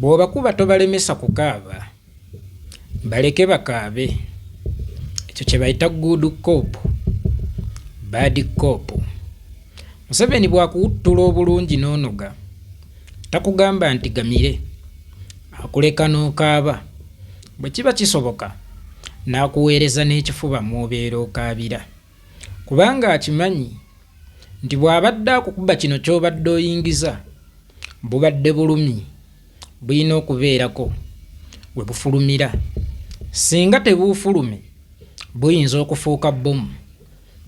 Bw'obakuba tobalemesa kukaaba, baleke bakaabe. Ekyo kye bayita good cop, bad cop. Museveni bw'akuwuttula obulungi n'onoga, takugamba nti gamire, akuleka n'okaaba. Bwe kiba kisoboka n'akuweereza n'ekifuba mw'obeera okaabira. Kubanga akimanyi nti bw'abadde akukuba kino ky'obadde oyingiza bubadde bulumi bulina okubeerako we bufulumira. Singa tebuufulume buyinza okufuuka bbomu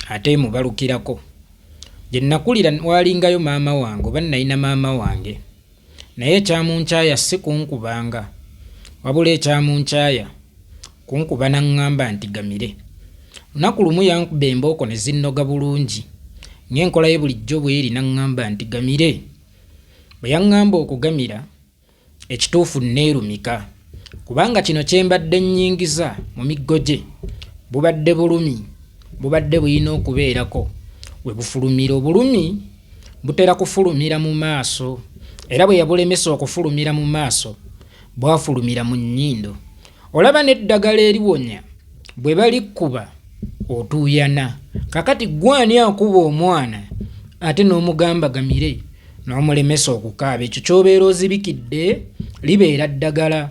ate emubalukirako. Gye nakulira waalingayo maama wange oba nnalina maama wange naye ekyamunkyaya si kunkubanga wabula ekyamunkyaya kunkuba n'aŋŋamba nti gamire. Lunaku lumu yankuba embooko ne zinnoga bulungi ng'enkola ye bulijjo bw'eri n'aŋŋamba nti gamire. Bwe yaŋŋamba okugamira, ekituufu nneerumika kubanga kino kye mbadde nnyingiza mu miggo gye bubadde bulumi, bubadde bulina okubeerako we bufulumira. Obulumi butera kufulumira mu maaso era bwe yabulemesa okufulumira mu maaso bwafulumira mu nnyindo. Olaba n'eddagala eriwonya bwe balikkuba otuuyana. Kakati ggwe ani akuba omwana ate n'omugamba gamire n'omulemesa okukaaba? Ekyo ky'obeera ozibikidde libeera ddagala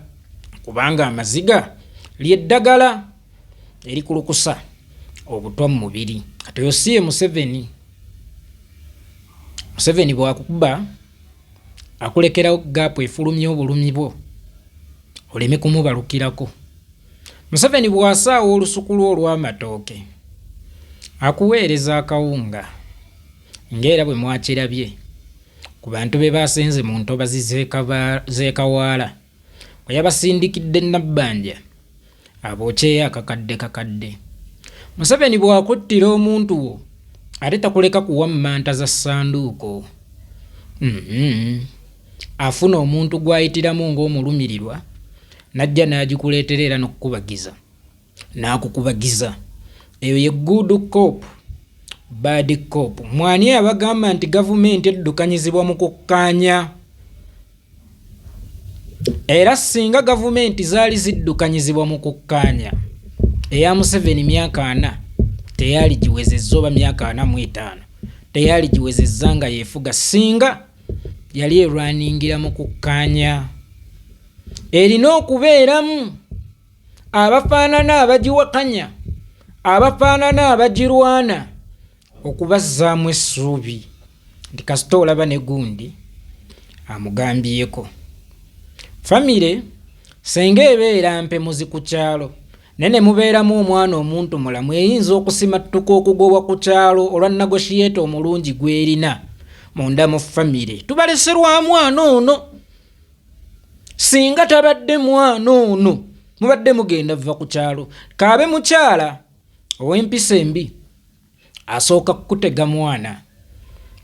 kubanga amaziga ly'eddagala erikulukusa obutwa mu mubiri. Kati oyo si ye Museveni. Museveni bw'akukuba akulekerawo gaapu efulumya obulumi bwo oleme kumubalukirako. Museveni bw'asaawa olusuku lwo olw'amatooke akuweereza akawunga ng'era bwe mwakirabye ku bantu be baasenze mu ntobazi z'e Kawaala bwe yabasindikidde Nabbanja abookyeyo akakadde kakadde. Museveni bw'akuttira omuntu wo ate takuleka kuwa mmanta za ssanduuko. Mm-hmm. Afuna omuntu gw'ayitiramu ng'omulumirirwa n'ajja n'agikuleetera era n'okukubagiza n'akukubagiza. Eyo ye good cop bad cop. Mwani abagamba nti gavumenti eddukanyizibwa mu kukkaanya? Era singa gavumenti zaali ziddukanyizibwa mu kukkaanya, eya Museveni myaka ana teyaali giwezezza oba myaka 45 teyaali giwezezza nga yeefuga singa yali erwaningira mu kukkaanya. Erina okubeeramu abafaanana abagiwakanya, abafaanana abagirwana okubazzaamu essuubi nti kasita olaba ne gundi amugambyeko. Famire senga ebeera mpemuzi ku kyalo naye ne mubeeramu omwana omuntu mulamu eyinza okusimattuka okugobwa ku kyalo olwa nagoshiyeeta omulungi gw'erina munda mu famire. Tubalese lwa mwana ono. Singa tabadde mwana ono mubadde mugenda vva ku kyalo. Kaabe mukyala ow'empisa embi asooka kukutega mwana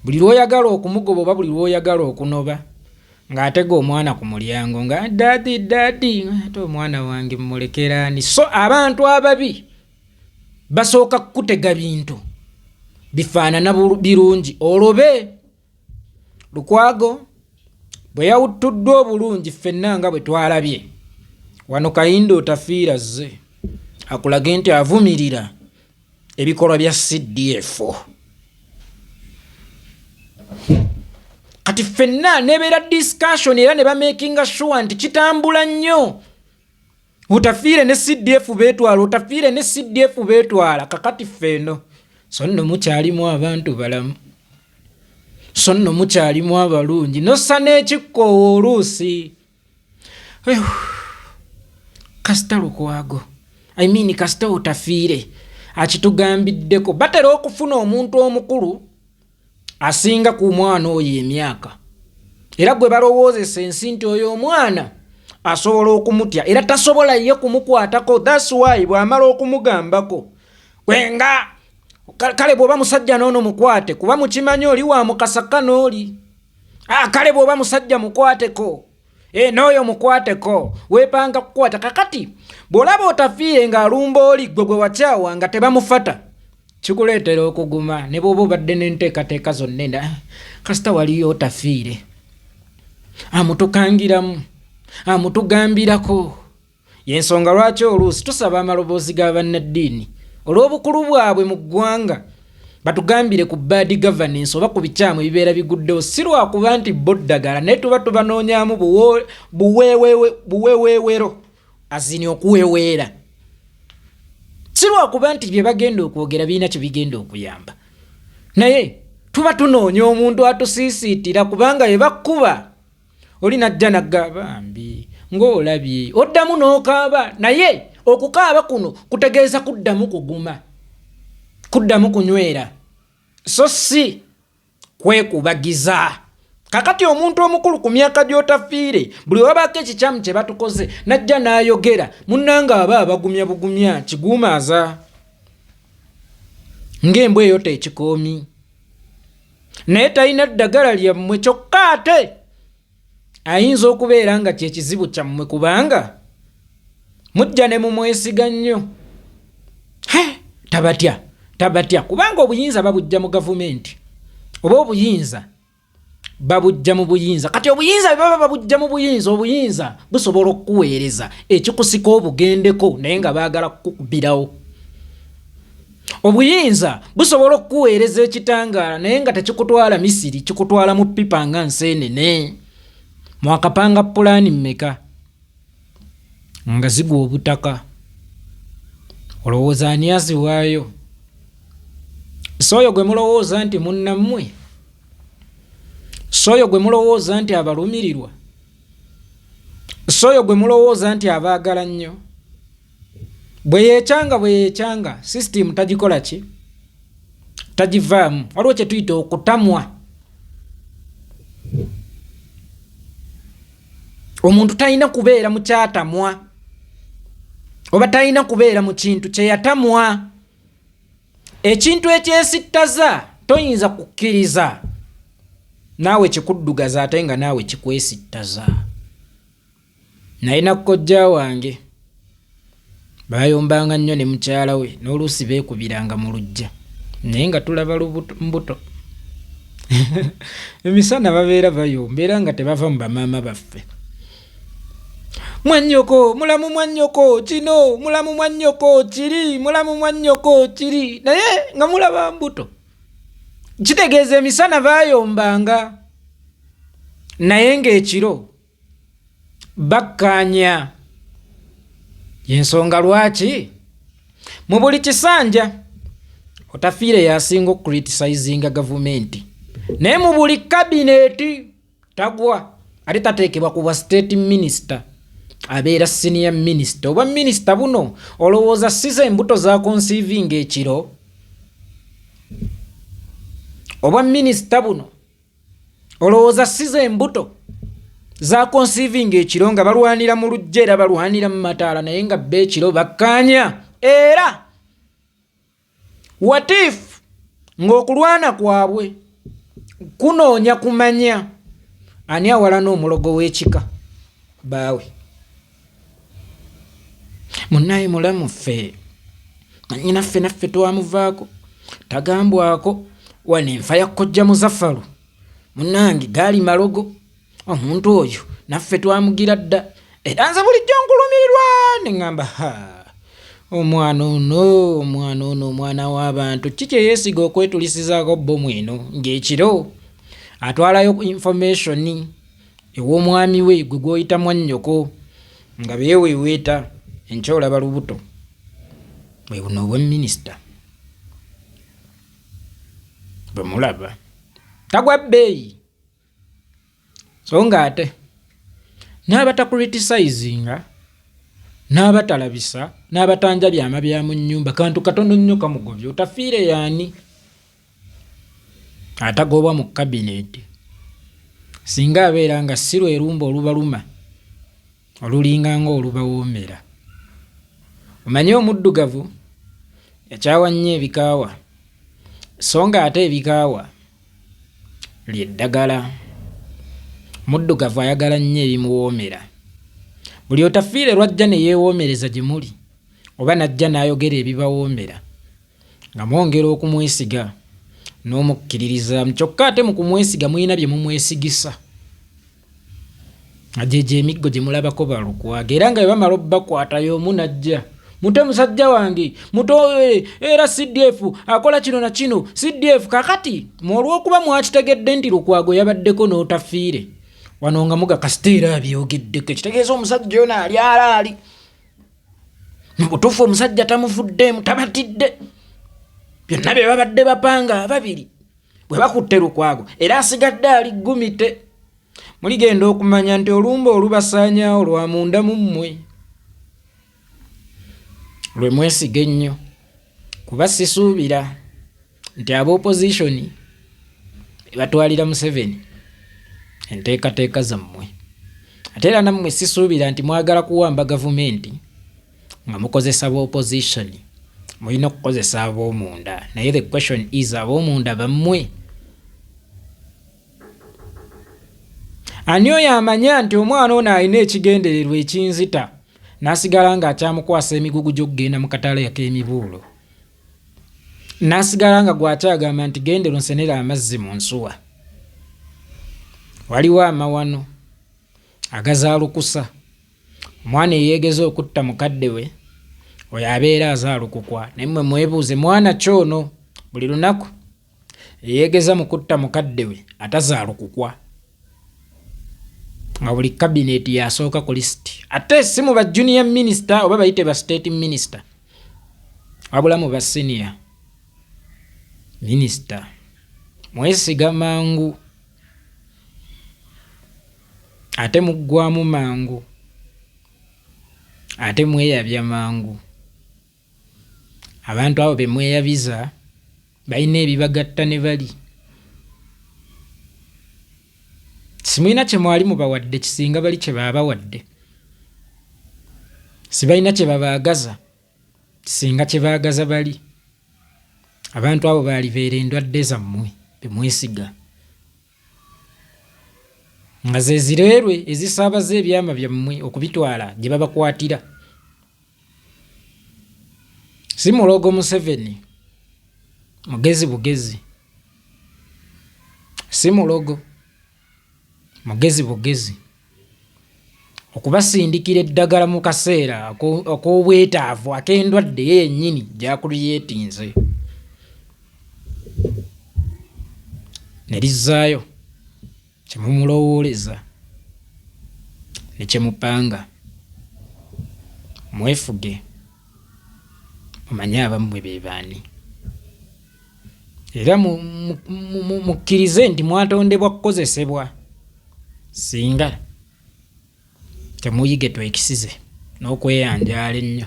buli lw'oyagala okumugoba oba buli lw'oyagala okunoba ng'atega omwana ku mulyango nga dadi dadi ate omwana wange mmulekeraani. So abantu ababi basooka kukutega bintu bifaanana birungi olobe. Lukwago bwe yawuttuddwa obulungi ffenna nga bwe twalabye wano Kahinda Otafiire azze akulage nti avumirira ebikolwa bya CDF. Kati ffenna nebeera discussion era ne bamakinga sure nti kitambula nnyo. Otafiire ne CDF beetwala, Otafiire ne CDF beetwala. Kakati ffe eno so nno mukyalimu abantu balamu, so nno mukyalimu abalungi, nossa n'ekikkoowa oluusi. Kasita Lukwago, I mean kasita Otafiire akitugambiddeko. Batera okufuna omuntu omukulu asinga ku mwana oyo emyaka era gwe balowoozesa ensi nti oyo omwana asobola okumutya era tasobola ye kumukwatako. That's why bw'amala okumugambako wenga kale bw'oba musajja n'ono mukwate, kuba mukimanyi oli wa mukasaka n'oli kale bw'oba musajja mukwateko n'oyo mukwateko, weepanga kukwata. Kakati bw'olaba Otafiire ng'alumba oli gwe gwe wakyawa nga tebamufata, kikuleetera okuguma ne bw'oba obadde n'enteekateeka zonna enda, kasita waliyo Otafiire amutukangiramu. Amutugambirako. Y'ensonga lwaki oluusi tusaba amaloboozi ga bannaddiini olw'obukulu bwabwe mu ggwanga batugambire ku bad governance oba ku bikyamu ebibeera biguddewo, si lwakuba nti bo ddagala, naye tuba tubanoonyaamu buweweewero azini okuweweera, si lwakuba nti bye bagenda okwogera birina kye bigenda okuyamba, naye tuba tunoonya omuntu atusiisiitira, kubanga bye bakkuba oli najja nagga bambi ng'olabye, oddamu n'okaaba, naye okukaaba kuno kutegeeza kuddamu kuguma, kuddamu kunywera, so si kwekubagiza. Kakati omuntu omukulu ku myaka gy'otafiire, buli wabaako ekikyamu kye batukoze najja n'ayogera, munnange aba abagumya bugumya, kiguumaaza ng'embwa eyota ekikoomi, naye talina ddagala lyammwe. Kyokka ate ayinza okubeera nga kyekizibu kyammwe, kubanga mujja ne mumwesiga nnyo. Tabatya, tabatya, kubanga obuyinza babujja mu gavumenti, oba obuyinza babujja mu buyinza. Kati obuyinza bwe baba babujja mu buyinza, obuyinza busobola okukuweereza ekikusika obugendeko, naye nga baagala kukukubirawo. Obuyinza busobola okukuweereza ekitangaala, naye nga tekikutwala Misiri, kikutwala mu ppipa nga nseenene. Mwakapanga pulaani mmeka nga zigwa obutaka? Olowooza ani aziwaayo? Si oyo gwe mulowooza nti munnammwe? Si oyo gwe mulowooza nti abalumirirwa? Si oyo gwe mulowooza nti abaagala nnyo? Bwe yeekyanga, bwe yeekyanga, sisitiimu tagikola ki? Tagivaamu. Waliwo kye tuyita okutamwa. Omuntu talina kubeera mu kyatamwa, oba talina kubeera mu kintu kye yatamwa. Ekintu ekyesittaza toyinza kukkiriza naawe kikuddugaza, ate nga naawe kikwesittaza. Nalina kojja wange, baayombanga nnyo ne mukyala we, n'oluusi beekubiranga mu luggya, naye nga tulaba mbuto. Emisana babeera bayomba era nga tebava mu bamaama baffe. Mwannyoko mulamu, mwannyoko kino mulamu, mwannyoko kiri mulamu, mwannyoko kiri, naye nga mulaba mbuto. Kitegeeza emisana baayombanga, naye ng'ekiro bakkaanya. Y'ensonga lwaki mu buli kisanja Otafiire y'asinga okucriticizinga gavumenti, naye mu buli kabineeti tagwa, ate tateekebwa ku bwa state minister, abeera senior minister. Obwa minisita buno olowooza siza embuto za conceiving ekiro? Obwa minisita buno olowooza siza embuto za conceiving ekiro, nga balwanira mu luggya era balwanira mu mataala, naye nga bba ekiro bakkaanya? Era what if ng'okulwana kwabwe kunoonya kumanya ani awalana omulogo w'ekika? Baawe munnaye mulamu ffe manyinaffe naffe twamuvaako, tagambwako wano. Enfa ya Kojja Muzafaru, munnange, gaali malogo. Omuntu oyo naffe twamugira dda, era nze bulijjo nkulumirirwa ne ŋŋamba, ha, omwana ono, omwana ono, omwana w'abantu, ki kye yeesiga okwetulisizaako bbomu eno, ng'ekiro atwalayo information ew'omwami we, gwe gw'oyita mwannyoko, nga beeweeweeta, enkya olaba lubuto. Bwe buno obwa minisita bwe mulaba, tagwa bbeeyi. So nga ate n'abatakuritisayizinga n'abatalabisa n'abatanja byama bya mu nnyumba, kantu katono nnyo kamugobya. Otafiire yaani atagobwa mu kabineeti singa abeera nga si lwe lumba olubaluma olulinga ng'olubawoomera? Omanyi omuddugavu yakyawa nnyo ebikaawa, so nga ate ebikaawa lye ddagala. Muddugavu ayagala nnyo ebimuwoomera. Buli Otafiire lw'ajja ne yeewoomereza gye muli, oba n'ajja n'ayogera ebibawoomera, nga mwongera okumwesiga n'omukkiririzaamu. Kyokka ate mu kumwesiga mulina bye mumwesigisa. Nga gyegyo emiggo gye mulabako balukwago era nga bwe bamala obbakwata y'omu n'ajja mute musajja wange muto eh, era cdf akola kino na kino cdf kakati mwe olw'okuba mwakitegedde nti lukwago yabaddeko n'otafiire wano nga muga kasita era abyogeddeko ekitegeeza omusajja ono ali alaali mu butuufu omusajja tamuvuddeemu tabatidde byonna bye babadde bapanga ababiri bwe bakutte lukwago era asigadde ali gumite muligenda okumanya nti olumba olubasaanyaawo lwa munda mu mmwe lwe mwesiga ennyo kuba sisuubira nti aba opozishoni batwalira Museveni enteekateeka zammwe ate era nammwe sisuubira nti mwagala kuwamba gavumenti nga mukozesa ba opposition mulina okukozesa ab'omunda naye the question is ab'omunda bammwe ani oyo amanya nti omwana ono alina ekigendererwa ekinzita n'asigala ng'akyamukwasa emigugu gy'okugenda mu katale ak'emibuulo n'asigala nga gwakyagamba nti gendera onsenere amazzi mu nsuwa waliwo amawano agazaalukusa omwana eyeegeza okutta mukadde we oyo abeera azaalukukwa naye mmwe mwebuuze mwana ki ono buli lunaku eyeegeza mu kutta mukadde we atazaalukukwa nga buli kabineeti yasooka ku lisiti ate si mu ba junior minister oba bayite ba state minister wabula mu ba senior minister mwesiga mangu ate muggwamu mangu ate mweyabya mangu Abantu abo be mweyabiza balina ebibagatta ne bali. Simulina kye mwali mubawadde kisinga bali kye baabawadde. Sibalina kye babaagaza kisinga kye baagaza bali. Abantu abo baalibeera endwadde zammwe be mwesiga. Nga ze zireerwe ezisaabaza ebyama byammwe okubitwala gye babakwatira. Si mulogo Museveni, mugezi bugezi. Si mulogo, mugezi bugezi. Okubasindikira eddagala mu kaseera ak'obwetaavu ak'endwadde ye yennyini gy'akuliyeetinze ne lizzaayo kye mumulowooleza ne kye mupanga. Mwefuge mumanye abammwe be baani era mukkirize nti mwatondebwa kukozesebwa singa temuyige twekisize n'okweyanjaala ennyo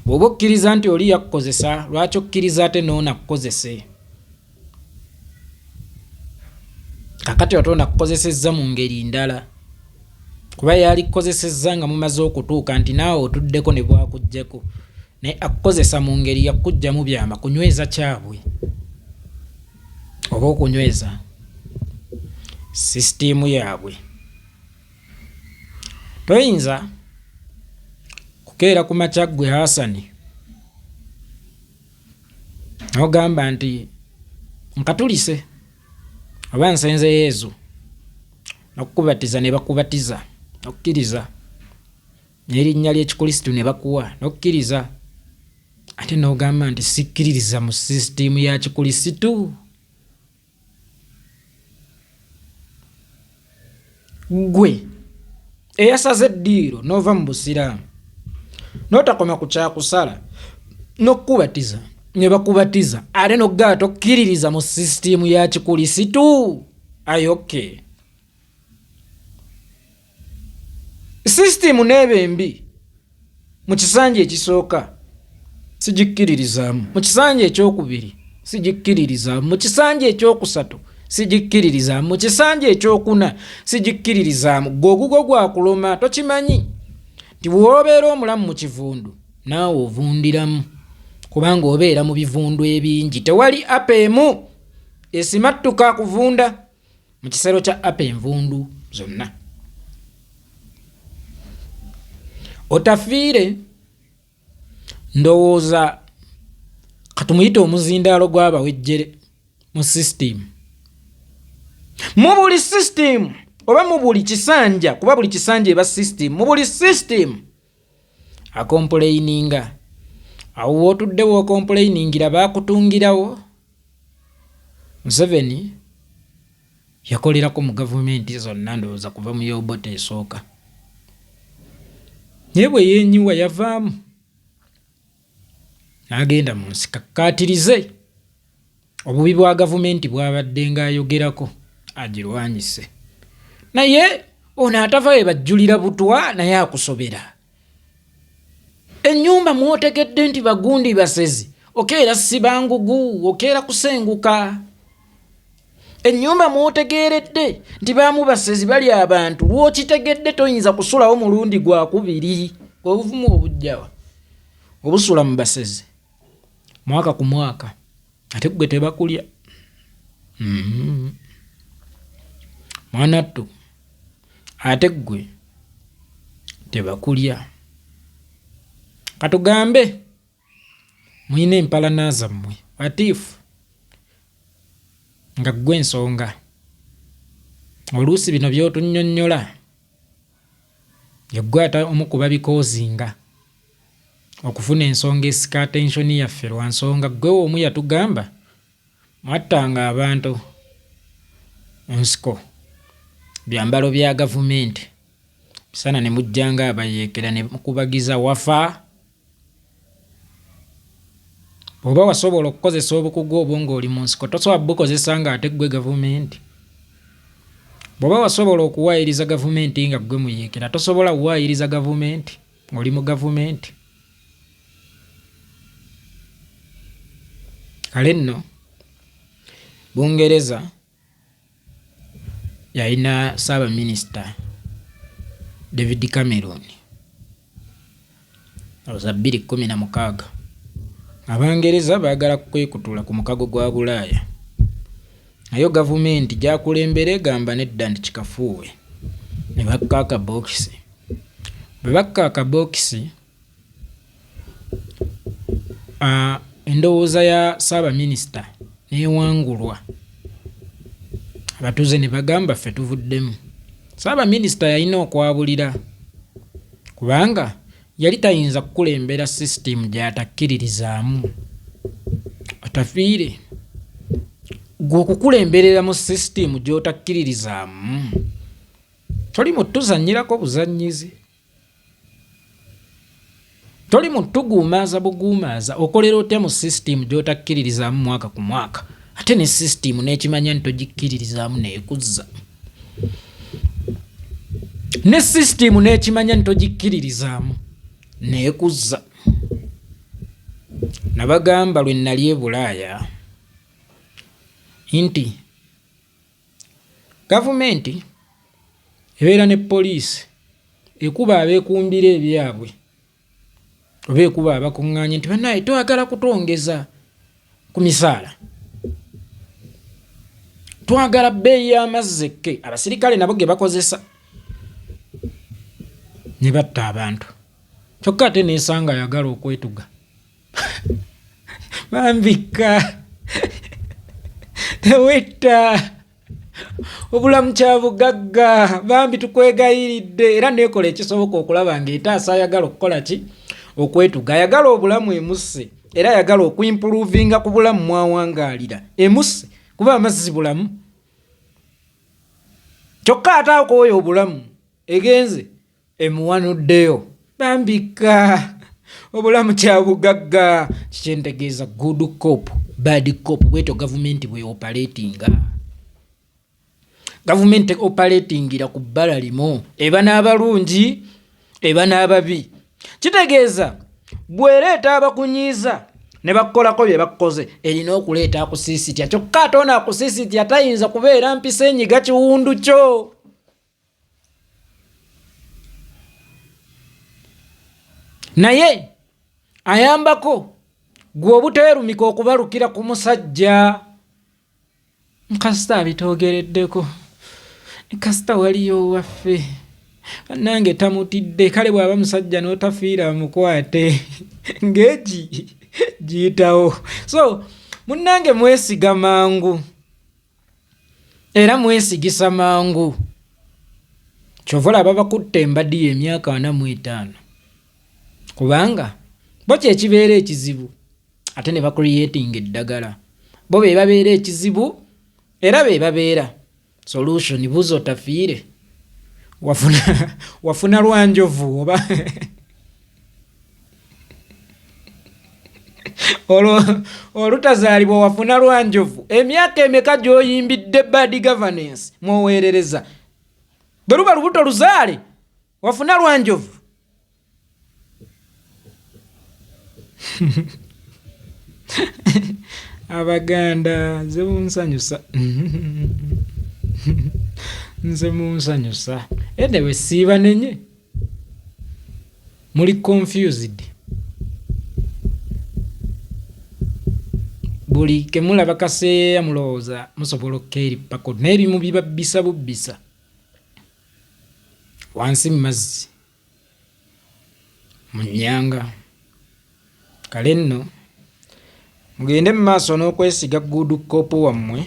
bw'oba okkiriza nti oli yakukozesa lwaki okkiriza ate n'ono akukozese kakati ate ono akukozesezza mu ngeri ndala kuba yalikukozesezza nga mumaze okutuuka nti naawe otuddeko ne bwakuggyeko naye akukozesa mu ngeri yakuggyamu byama kunyweza kyabwe oba okunyweza sisitiimu yaabwe toyinza kukeera ku makya ggwe hasani n'ogamba nti nkatulise oba nsenze yezu n'okukubatiza ne bakubatiza n'okkiriza n'erinnya ly'Ekikulisitu ne bakuwa n'okkiriza ate n'ogamba nti sikkiririza mu sisitiimu ya Kikulisitu. Ggwe eyasaze eddiiro n'ova mu Busiraamu n'otakoma ku kyakusala n'okukubatiza ne bakubatiza ate n'okugaa tokkiririza mu sisitiimu ya Kikulisitu ayoke. Sisitiimu n'eba embi mu kisanja ekisooka sigikkiririzaamu, mu kisanja ekyokubiri sigikkiririzaamu, mu kisanja ekyokusatu sigikkiririzaamu, mu kisanja ekyokuna sigikkiririzaamu. Gwe ogugwo gwakuloma tokimanyi nti bw'obeera omulamu mu kivundu naawe ovundiramu kubanga obeera mu bivundu ebingi. Tewali apa emu esimattuka kuvunda. mu kisero kya apa envundu zonna otafiire ndowooza katumuyite omuzindaalo gw'abawejjere mu sisitiimu mu buli sisitiimu oba mu buli kisanja, kuba buli kisanja eba system, mu buli system akompuleyininga. Awo wootudde w'okompuleyiningira baakutungirawo. Museveni yakolerako mu gavumenti zonna ndowooza kuva mu y'Obote esooka, naye bwe yeenyiwa yavaamu n'agenda mu nsiko akkaatirize obubi bwa gavumenti bw'abaddenga ayogerako agirwanyise. Naye ono atava we bajjulira butwa naye akusobera. Ennyumba mw'otegedde nti bagundi basezi, okeera siba ngugu, okeera kusenguka. Ennyumba mw'otegeeredde nti baamu basezi bali abantu, lw'okitegedde toyinza kusulawo mulundi gwakubiri. Obuvumu obujjawa obusula mu basezi mwaka ku mwaka ate ggwe tebakulya. Mwanattu ate ggwe tebakulya. Katugambe mulina empalana zammwe atiifu nga ggwe ensonga. Oluusi bino by'otunnyonnyola yeggwe ate omu ku babikoozinga okufuna ensonga esika attention yaffe lwa nsonga ggwe omu yatugamba mwattanga abantu mu nsiko byambalo bya gavumenti misana ne mujja nga abayeekera ne mukubagiza wafa. Bw'oba wasobola okukozesa obukugu obwo ng'oli mu nsiko tosobola bukozesa ng'ate ggwe gavumenti. Bw'oba wasobola okuwaayiriza gavumenti nga ggwe muyeekera tosobola kuwaayiriza gavumenti ng'oli mu gavumenti. Kale nno Bungereza yalina Ssaabaminisita David Cameron ndowooza 2016 Abangereza baagala kwekutula ku mukago gwa Bulaaya nayo gavumenti gy'akulembera egamba nedda nti kikafuuwe ne bakka akabookisi. Bwe bakka akabookisi Endowooza ya Ssaabaminisita n'ewangulwa abatuuze ne bagamba ffe tuvuddemu. Ssaabaminisita yalina okwabulira kubanga yali tayinza kukulembera sisitiimu gy'atakkiririzaamu. Otafiire ggwe okukulemberera mu sisitiimu gy'otakkiririzaamu toli mu tuzannyirako buzannyizi. Toli mu tuguumaaza buguumaaza, okolera otya mu system gy'otakkiririzaamu mwaka ku mwaka ate ne system n'ekimanya nti togikkiririzaamu n'ekuzza ne system n'ekimanya nti togikkiririzaamu n'ekuzza. Nabagamba lwe nali e Bulaaya nti Gavumenti ebeera ne poliisi ekuba abeekumbira ebyabwe oba ekuba abakuŋŋaanye nti bannaaye twagala kutwongeza ku misaala, twagala bbeeyi y'amazzi ekke, abasirikale nabo ge bakozesa ne batta abantu kyokka ate neesanga ayagala okwetuga. Bambikka tewetta obulamu kya bugagga bambi tukwegayiridde era nekola ekisoboka okulaba nga etaasa ayagala okukola ki okwetuga ayagala obulamu emusse era ayagala okuimpuluvinga ku bulamu mwawangaalira emusse kuba amazzi bulamu kyokka ate akooya obulamu egenze emuwanuddeyo bambika obulamu kyabugagga kikyentegeeza good cop bad cop bwetyo gavumenti bwe operatinga gavumenti operatingira ku bbala limu eba n'abalungi eba n'ababi kitegeeza bw'ereeta abakunyiiza ne bakukolako bye bakukoze erina okuleeta akusiisitya kyokka ate ono akusiisitya tayinza kubeera mpisa enyiga kiwundu kyo Naye ayambako gwe obuteerumika okubalukira ku musajja. Kasita abitwogereddeko, kasita waliyo owaffe bannange tamutidde. Kale bw'aba musajja n'otafiira amukwate ng'egi giyitawo. So munnange mwesiga mangu. Era mwesigisa mangu. Kyova olaba bakutte embadiya emyaka 45, kubanga bo kyekibeera ekizibu, ate ne bacreatinga eddagala. Bo be babeera ekizibu era be babeera solution. Buuza otafiire, wafuna lwanjovu oba olutazaalibwa, wafuna lwanjovu? Emyaka emeka gy'oyimbidde bad governance mwoweerereza? Bwe luba lubuto luzaale, wafuna lwanjovu? Abaganda, nze munsanyusa, nze munsanyusa. Anyway, siibanenye, muli confused. Buli kemulaba kaseeya mulowooza musobola okukeerippako, n'ebimu bibabbisa bubbisa wansi mu mazzi mu nnyanga. Kale nno mugende mu maaso n'okwesiga good cop wammwe,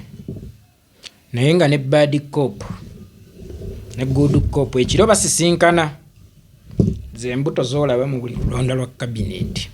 naye nga ne bad cop ne good cop ekiro basisinkana. Ze mbuto z'olaba mu buli lulonda lwa kabineeti.